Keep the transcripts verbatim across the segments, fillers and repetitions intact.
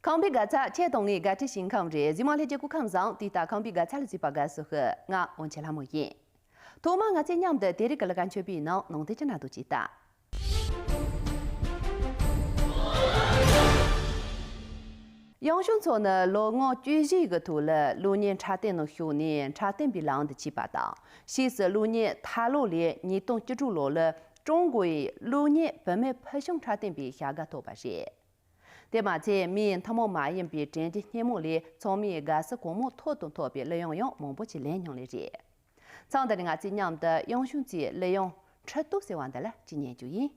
ཁམས་པའི་དགའ་ཚལ་ཁྱེད་དང་ངའི་དགའ་སྤྲོའི་ཞིང་ཁམས་རེད། གཟིགས་མོ་ལྷན་རྒྱས་སྐུ་ཁམས་བཟང་། དུས་ལྟར་ཁམས་པའི་དགའ་ཚལ་ལ་གཟིགས་པ་དགའ་བསུ་ཞུ། ང་དབང་ཆེན་ལྷ་མོ་ཡིན། ཐོག་མར་ང་ཚོས་མཉམ་དུ་དེ་རིང་གི་ལས་ཀ་མཆོད་པའི་ནང་ནང་དོན་ཅིག་ན་འདུག་ཅིག་ལྟ། གཡང་གཞུང་མཚོ་ནི་ལོ་ངོ་བཅུ་བཞི་གི་ཐོག་ལ་གློག་བརྙན་འཁྲབ་སྟོན་ནང་ཞུགས་ནས་འཁྲབ་སྟོན་པའི་ལམ་དུ་ཆས་པ་དང་། ཕྱིས་སུ་གློག་བརྙན་ཐད་ཀློག་ལས་ཉིས་སྟོང་བཅུ་དྲུག་ལོ་ལ་ཀྲུང་གོའི་གློག་བརྙན་བུད་མེད་ཕུལ་བྱུང་འཁྲབ་སྟོན་པའི་བྱ་དགའ་ཐོབ་པ་རེད། དེ་མ་ཚད་མིའི་ཐུན་མོང་མ་ཡིན་པའི་དྲན་རྒྱུ་སྙན་མོ་ལས་ཚང་མས་དགའ་བསུ་གང་མང་ཐོབ་དང་ཐོབ་པའི་གླུ་དབྱངས་ཡང་མང་པོ་ཞིག་ལེན་མྱོང་ལེ་རེད། མཚམས་འདི་ནས་ང་ཚོས་མཉམ་དུ་གཡང་གཞུང་མཚོའི་གླུ་དབྱངས་འཁྲུལ་རྟོག་ཟེར་བ་འདི་ལ་ཅིག་ཉན་རྒྱུ་ཡིན།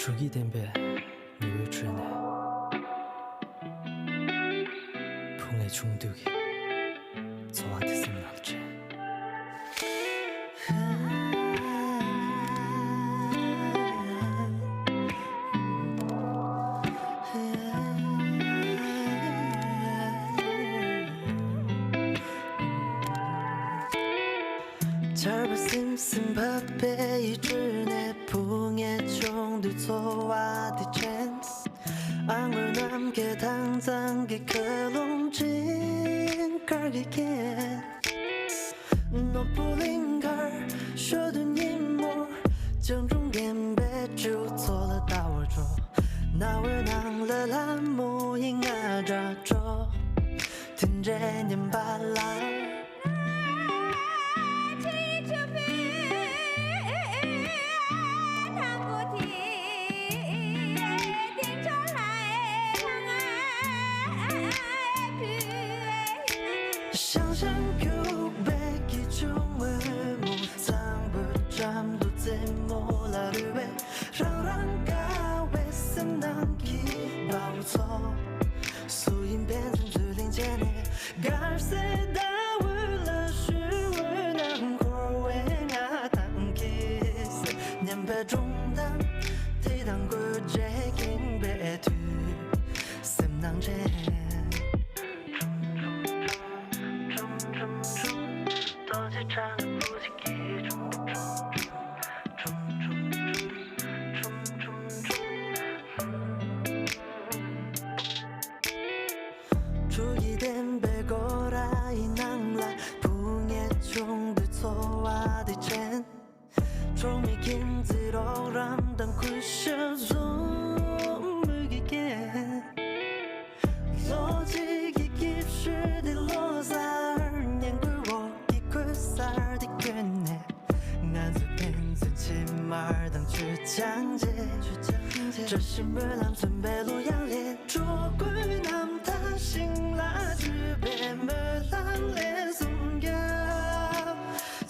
དྲོ་སྐྱིད་ལྡན་པའི་ཉི་འོད་ཁྲོད་ནས། བུ་ངའི་ཆུང་དུས་ཀྱི་འཚོ་བ་དེ་སེམས་ནང་དྲན། ཆར་པ་སིམ་སིམ་བབས་པའི་ཡུལ་གྲུ་ནས། བུ་ངའི་ཆུང་དུས་འཚོ་བ་དེ་དྲན། ཨ་སྔོན་ནམ་ གི་ཁ་ལོང་ཅན་དཀར་གི་ཁྱེད། ནོར་བུ་གླིང་གར་ཤོད་དུས་ཉིན་མོར། སྤྱང་གྲུང་རྒན་པའི་ཁྱུ་ཚོ་ལ་ལྟ་བར་འགྲོ། རྣ་བའི་ནང་ལ་ལྷ་མོ་ཡི་རྔ་སྒྲ་སྒྲོག་དེ་འདྲའི་ཉིན་པ་ལ། ཤང་ཤང་རྒྱུག་པའི་སྐྱིད་ཆུ་སྔོན་མོ། གཙང་པོའི་འགྲམ་དུ་རྩེ་མོ་ལ་རོལ་བའི། རང་རང་དགའ་བའི་སེམས་ནང་གི་དཔའ་བོ་ཚོ། སུ་ཡིན་ཕན་ཚུན་རྩོད་གླེང་བྱས་ནས། དཀར་གསལ་ཟླ་འོད་ལ་ཞུ་འོད་ནང་འཁོར་བའི་ང་ཐང་གིས། སྙན་པའི་སྒྲུང་གཏམ་དེ་དང་དགོད་བྲོ་ཁེངས་པའི་དུས། སེམས་ནང་དྲན། རྡོ་རྗེ་འཆང་ལ་བུ་གཅིག་གིས། ཁྲུ་ཡིས་བརྟེན་པའི་སྒོ་ར་ཡི་ནང་ལ། བུ་ངས་ཆུང་དུས་འཚོ་བ་དེ་དྲན། གྲོགས་མེད་ཁྱིམ་མཚེས་རོགས་རམ་དང་། གུས་ཞབས་བཟང་མོ་གི་སྐད། ལོ་གཅིག་གི་སྐྱིད་ཤོས་དེ་ལོ་གསར། ཉལ་གོའི་འོག་གི་གོས་གསར་དེ་གྱོན་ནས། ང་ཚོ་ཕན་ཚུན་ཕྱེ་མར་དང་ཆུ་ཆང་བཅས། བཀྲ་ཤིས་སྨོན་ལམ་མཚོན་པའི་གླུ་དབྱངས་ལས། འགྲོ་ཀུན་རྣམ་ཐར་ཞིང་ལ་བཅུག་པའི་སྨོན་ལམ་ལས་སྲུང་སྐྱོབ།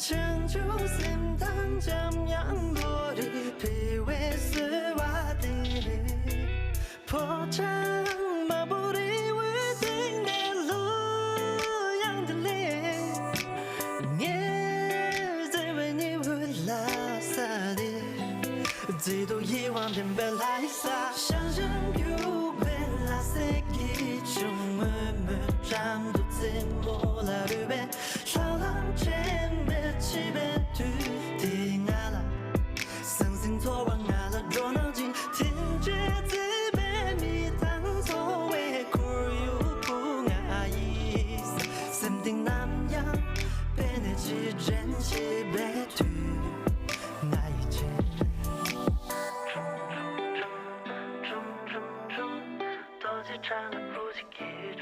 བྱང་ཆུབ་སེམས་དང་འཇམ་དབྱངས་བློ་གྲོས་འཕེལ་བའི་གསོལ་བ་འདེབས། ཕོ་བྲང་དམར་པོ་རི་བོའི་སྟེང་ནས་གླུ་དབྱངས་འདི་ལས། ངའི་བརྩེ་བའི་ཉི་འོད་ལ་ས་དེ། མཛེས་སྡུག་ཡིད་དབང་འདྲེན་པའི་ལྷ་ཡི་ས། ཤང་ཤང་རྒྱུག་པའི་ལྷ་སའི་སྐྱིད་ཆུ་སྔོན་མོའི་འགྲམ་དུ་རྩེ་མོ་ལ་རོལ་བའི། ལྷ་ལམ་དྲན་པའི་བྱིས་པའི་དུས་དེ་ང་ལ། ཟང་ཟིང་ཚོར་བ་ང་ལ་འགྲོ་སྣང་སྦྱིན། དེ་འདྲའི་བརྩེ་བའི་མི་དང་འཚོ་བའི་ཁོར་ཡུག་བུ་ང་ཡི། སེམས་གཏིང་ནམ་ཡང་པེ་ནེ་ཅི་དྲན་བྱེད་པའི་དུས་ང་ཡི་ཆེད། རྡོ་རྗེ་འཆང་ལ་བུ་གཅིག་གིས།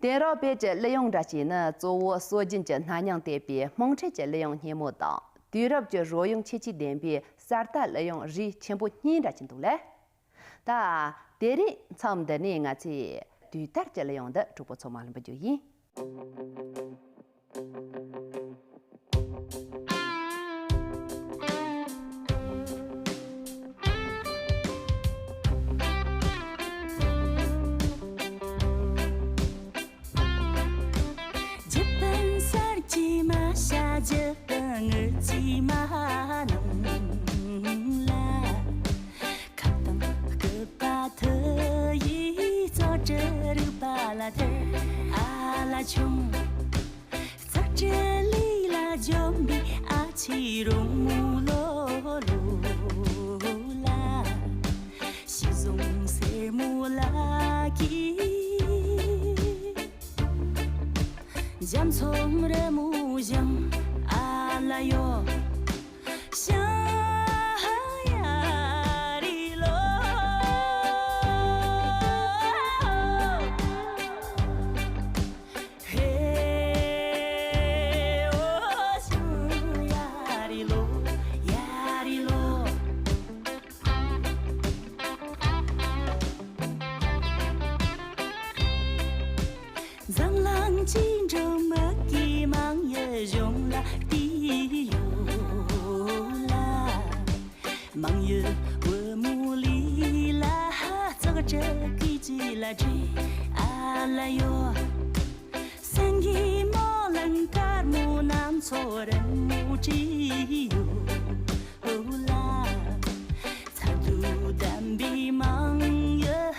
དེང་རབས་བོད་ཀྱི་གླུ་དབྱངས་འདྲ་བྱས་ནི་གཙོ་བོ་སྲོལ་རྒྱུན་གྱི་སྣ་མཉམ་བསྟན་པའི་དམངས་ཁྲོད་ཀྱི་གླུ་དབྱངས་སྙན་མོ་དང་། དུས་རབས་ཀྱི་རོལ་དབྱངས་ཁྱད་ཆོས་ལྡན་པའི་གསར་དར་གླུ་དབྱངས་རིགས་ཆེན་པོ་གཉིས་འདྲ་བྱས་འདུག་ལ། ད་དེ་རིང་མཚམས་འདི་ནས་ང་ཚོས་དུས་དར་གྱི་གླུ་དབྱངས་འདི་གྲོགས་པོ་ཚོ་མ་ལེན་པ་རྒྱུ་ཡིན། འཇིག་རྟེན་གསར་གྱི་མ་ཤ་འཇིག་རྟེན་དངུལ་གྱི་མ་ནང་ལ། ཁ་དང་སྐུད་པ་ཐུ་ཡིས་བཙོག་གྲི་རུས་པ་ལ་ཐེ་ཨ་ལ་ཆུང་། ཚག་ཁྲི་ལི་ལ་འཇོམས་པའི་ཨ་ཕྱི་རོང་མོ་ལོ་ལོ་ལ། ཤི་ཟུང་སེར་མོ་ལ་ཀི། འཇམ་ཚོམ་རི་མོ་བཞིན་ཨ་ལ་ཡོ། ཤང་ཡ་རི་ལོ། ཧེ་ཨོ་ཤང་ཡ་རི་ལོ། ཡ་རི་ལོ། འཛམ་གླིང་སྤྱི་འགྲོ་མི་དགེ་མང་ཡུལ་གཞུང་ལ་བལྟས་ཡོད་ལ། མང་ཡུལ་བུ་མོ་ལི་ལ་ཙག་ཙག་གི་ཅི་ལ་དྲི་ཨ་ལ་ཡོད། སེང་གེ་མོ་ལ་དཀར་མོ་གནམ་མཚོ་རིང་མོ་བྲིས་ཡོད། ཨོ་ལ། ཚ་དུ་དམ་པའི་མང་ཡོད།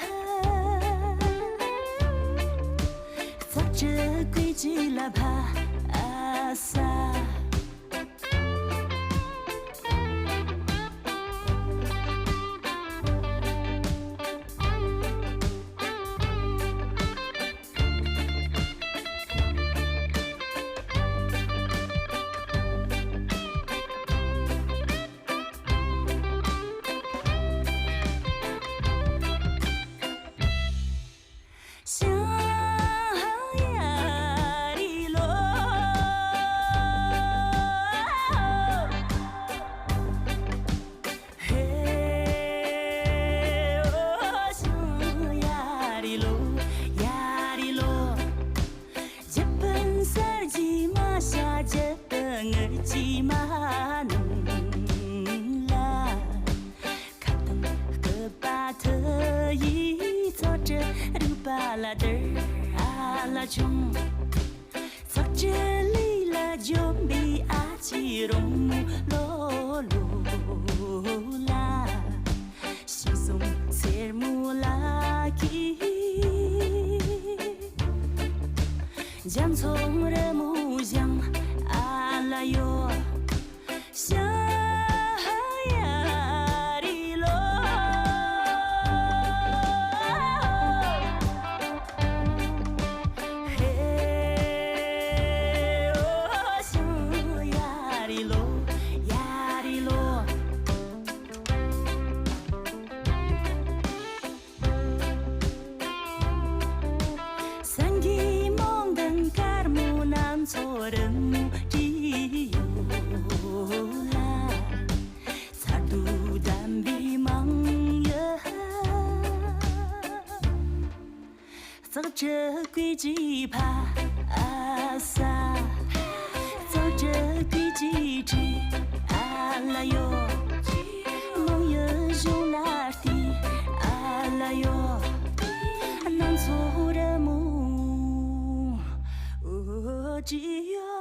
ཙག་ཙག་ཀུའི་ཅི་ལ་ཕ་ཨ་ས། བྱུང་། ཚགས་ཀྱི་ལུས་ལ་འཇོམས་པའི་ཨ་ཅེ་རོང་མོ་ལོ་ལོ་ལ། ཤིང་ཟུང་སེར་མོ་ལ་གི། རྒྱ་མཚོ་རི་མོ་བཞེངས་ཨ་ལ་ཡོ། ཤ་ཡ་རི་ལོ། ཧེ་ཨོ་ཤ་ཡ་རི་ལོ། ཡ་རི་ལོ། སེང་གེ་མོ་འདི་དཀར་མོ་ནམ་མཚོ་རི་མོ་བྲིས་ཡོད་ལ། མཚར་སྡུག་ལྡན་པའི་མང་ཡུལ། ཙག་ཙིག་སྐད་ཅིག་ཕ་ཨ་ས། ཙག་ཙིག་སྐད་ཅིག་དྲིས་ཨ་ལ་ཡོ། མང་ཡུལ་གཞུང་ལ་བལྟས་ཨ་ལ་ཡོ། ནམ་མཚོ་རི་མོ་འོ་ཅི་ཡོ།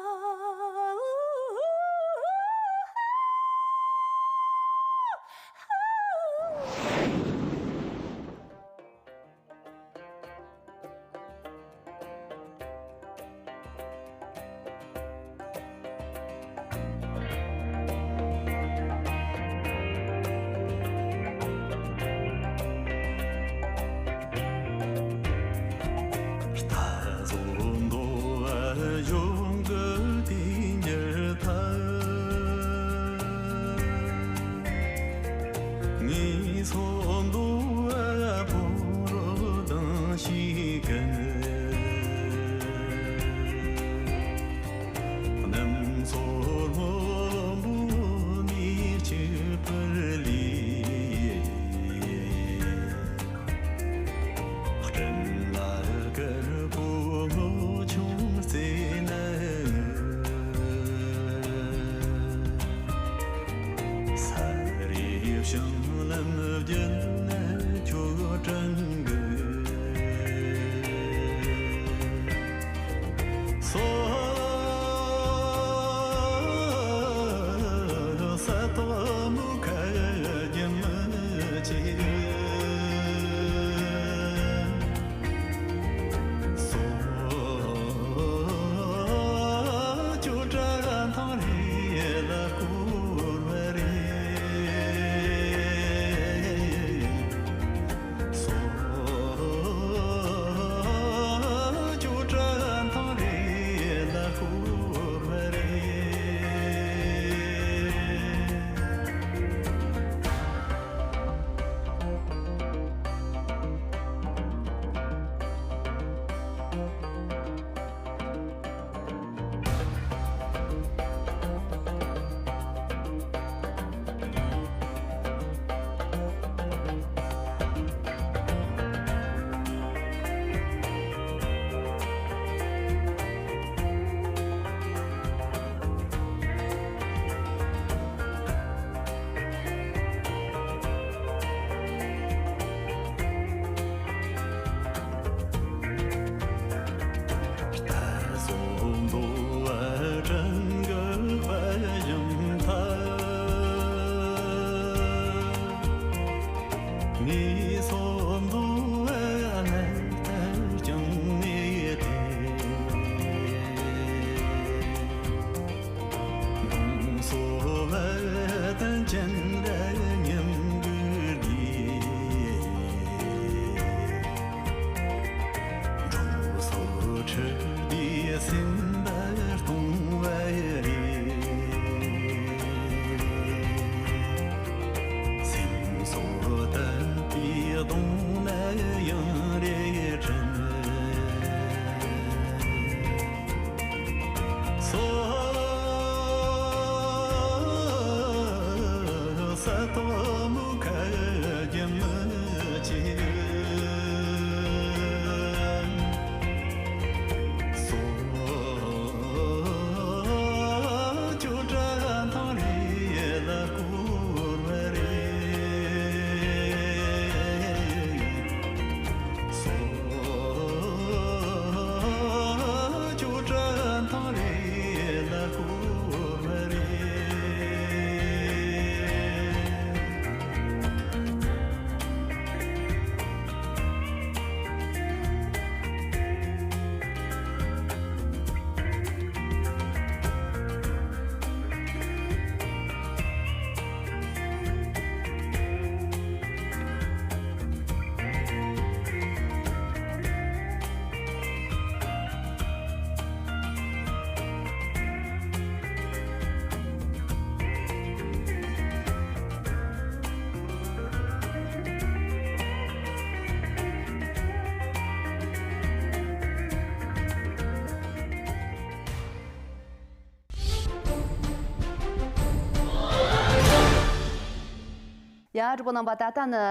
ཡ། གྲོགས་པོ་རྣམ་པ། ད་ལྟ་ནི་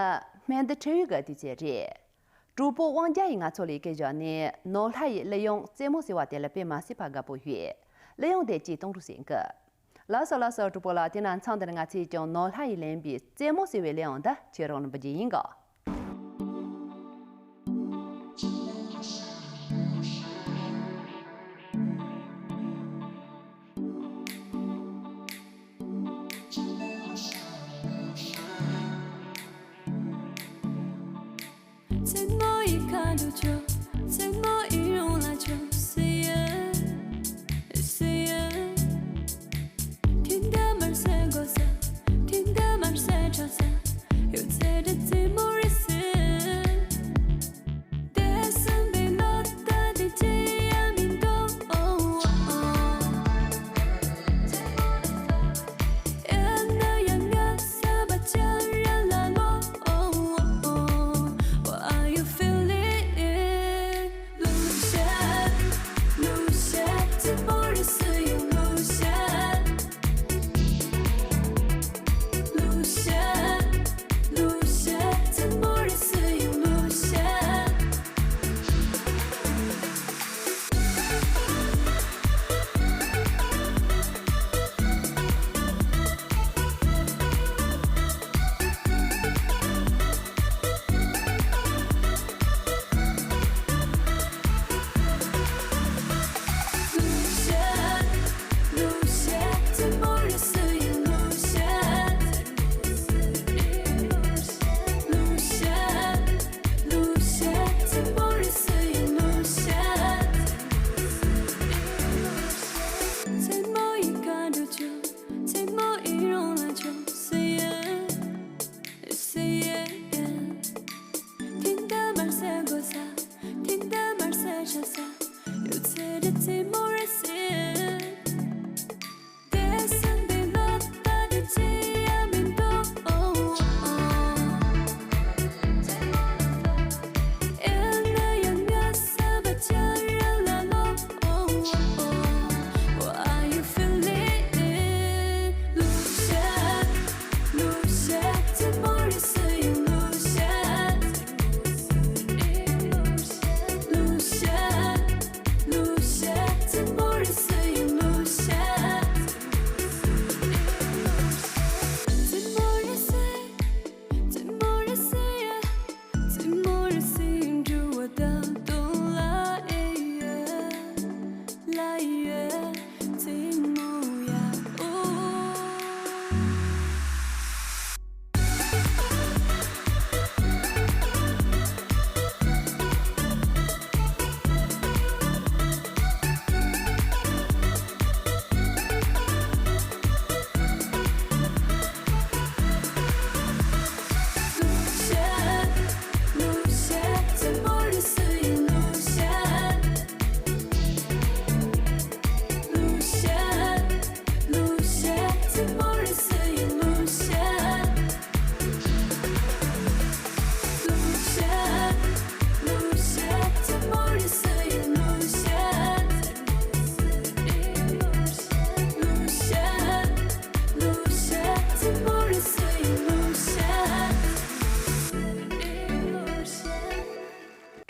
སྨན་བདུད་འཕྲེང་བའི་གི་དུས་ཚོད་རེད། གྲོགས་པོ་དབང་རྒྱལ་ཡིས་ང་ཚོ་ལ་སྐད་བཞག་ནས་ནོར་ལྷ་ཡི་གླུ་དབྱངས་རྩེད་མོ་ཟེར་བ་དེ་ལ་དཔེ་མ་སྲིད་པ་དགའ་པོ་ཡོད། གླུ་དབྱངས་དེ་ཅིག་གཏོང་རོགས་ཟེར་གི། ལགས་སོ་ལགས་སོ། གྲོགས་པོ་ལགས། དེ་ན་མཚམས་འདིར་ང་ཚོས་ཀྱང་ནོར་ལྷ་ཡིས་ལེན་པའི་རྩེད་མོ་ཟེར་བའི་གླུ་དབྱངས་འདི་ཁྱེད་རང་ལ་འབུལ་རྒྱུ་ཡིན་གོ།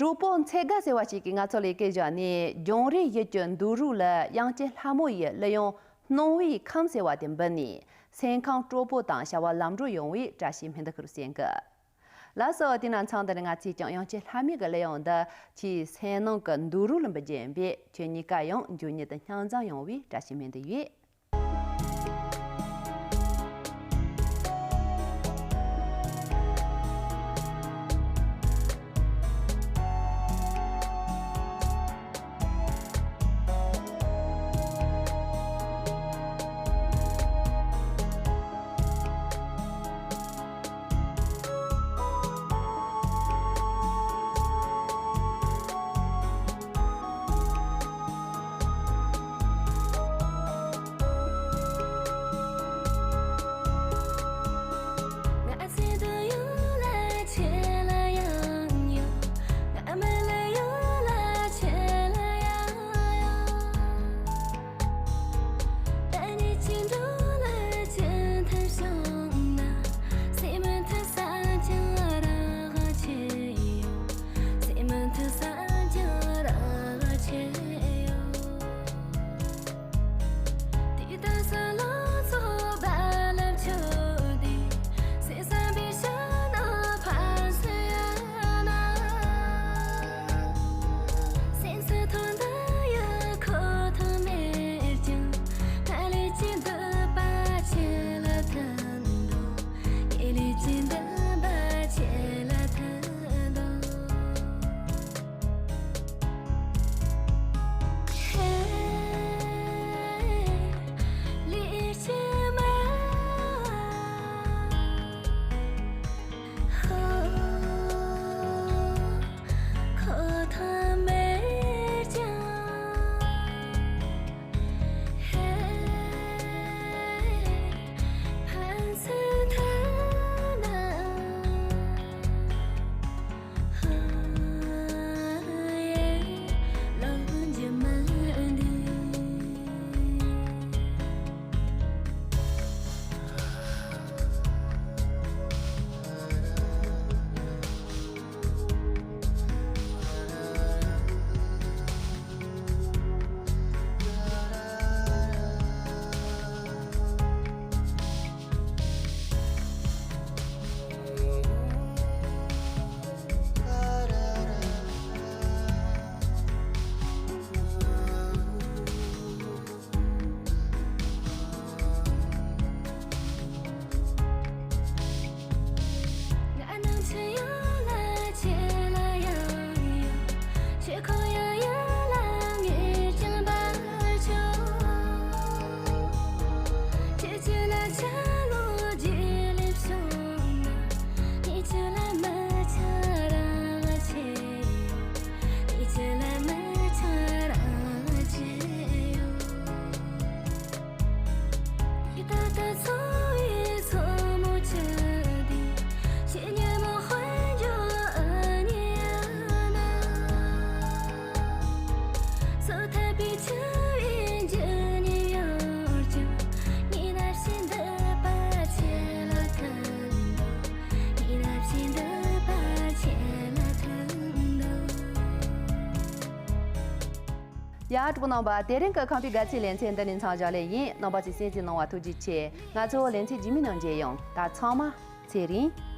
གྲོགས་པོ་མཚེ་དགའ་ཟེར་བ་ཞིག་གིས་ང་ཚོ་ལ་སྐད་བཞག་ནས། ལྗོངས་རིས་ཡུལ་གྱི་འདུག་རོགས་ལ་དབྱངས་ཅན་ལྷ་མོ་ཡི་གླུ་དབྱངས་སྣང་བའི་ཁམས་ཟེར་བ་དེ་འབུལ་ནས། སེམས་ཁམས་སྤྲོ་པོ་དང་བྱ་བ་ལམ་འགྲོ་ཡོང་བའི་བཀྲ་ཤིས་སྨོན་འདུན་ཞུ་རོགས་ཟེར་གི། ལགས་སོ། དེ་ན་མཚམས་འདིར་ང་ཚོས་ཀྱང་དབྱངས་ཅན་ལྷ་མོའི་གི་གླུ་དབྱངས་འདི་ཁྱེད་སེམས་ནང་གི་འདུག་རོགས་ལ་འབུལ་རྒྱུ་ཡིན་པས། ཁྱེད་གཉིས་ཀ་ཡང་མགྱོགས་མྱུར་དུ་སྙོམས་འཛིན་ཡོང་བའི་བཀྲ་ཤིས་སྨོན་འདུན་ཡོད། ཡ། གྲོགས་པོ་རྣམ་པ། དེ་རིང་གི་ཁམས་པའི་དགའ་ཚལ་ལེ་ཚན་འདི་ནས་མཚམས་བཞག་ལེ་ཡིན། རྣམ་པ་ཚོས་གསན་གཟིགས་གནང་བ་ཐུགས་རྗེ་ཆེ། ང་ཚོ་ལེ་ཚན་རྗེས་མའི་ནང་མཇལ་ཡོང་། ད་ཚང་མ་ཚེ་རིང་།